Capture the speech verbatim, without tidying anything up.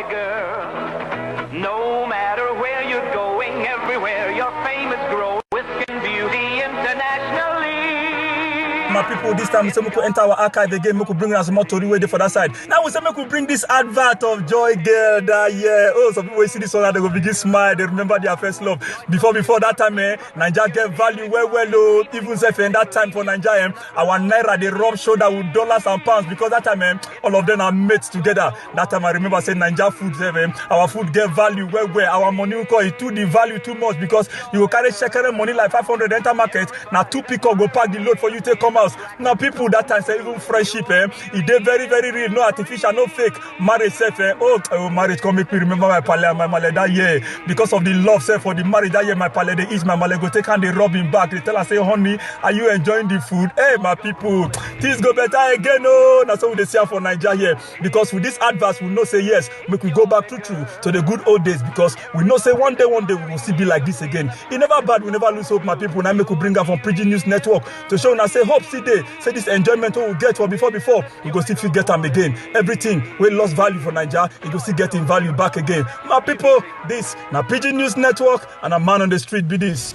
Girl, no matter where you're going, everywhere your fame is growing. Whisking beauty internationally. My people, this time we say make we enter our archive again, make we bring us more tori wey dey for that side. Now we say make we bring this advert of Joy Girl that year. Oh, some people wey see this one, they go begin smile, they remember their first love. Before, before that time, eh, Naija get value well, well, oh. Even sef, eh, that time for Naija, eh, our naira dey rub shoulder with dollars and pounds because that time, eh, all of them are mates together. That time I remember say Naija food sef, eh, our food get value well, well. Our money, we call it too the value too much because you go carry shekere money like five hundred enter market, na two pickup go pack the load for you take come house. Now people that time say even friendship, eh, e dey very, very real, no artificial, no fake. Marriage sef, eh, oh, oh, marriage come make me remember my pale and my male that year because of the love sef for the marriage that year. My pale dey eat, my male go take hand dey rub him back, dey tell am say, "Honey, are you enjoying the food?" Hey, my people, things go better again, oh. Na so we dey see am for Naija here because with this advert we know say yes, make we go back true, true to the good old days because we know say one day, one day we go still be like this again. E never bad, we never lose hope, my people. Now make we bring am from Pidgin News Network to show una say hope still dey, say this enjoyment wey we get for before, before, we go still fit get am again. Everything wey lost value for Naija, e go still get im value back again. My people, this na Pidgin News Network and a man on the street be this.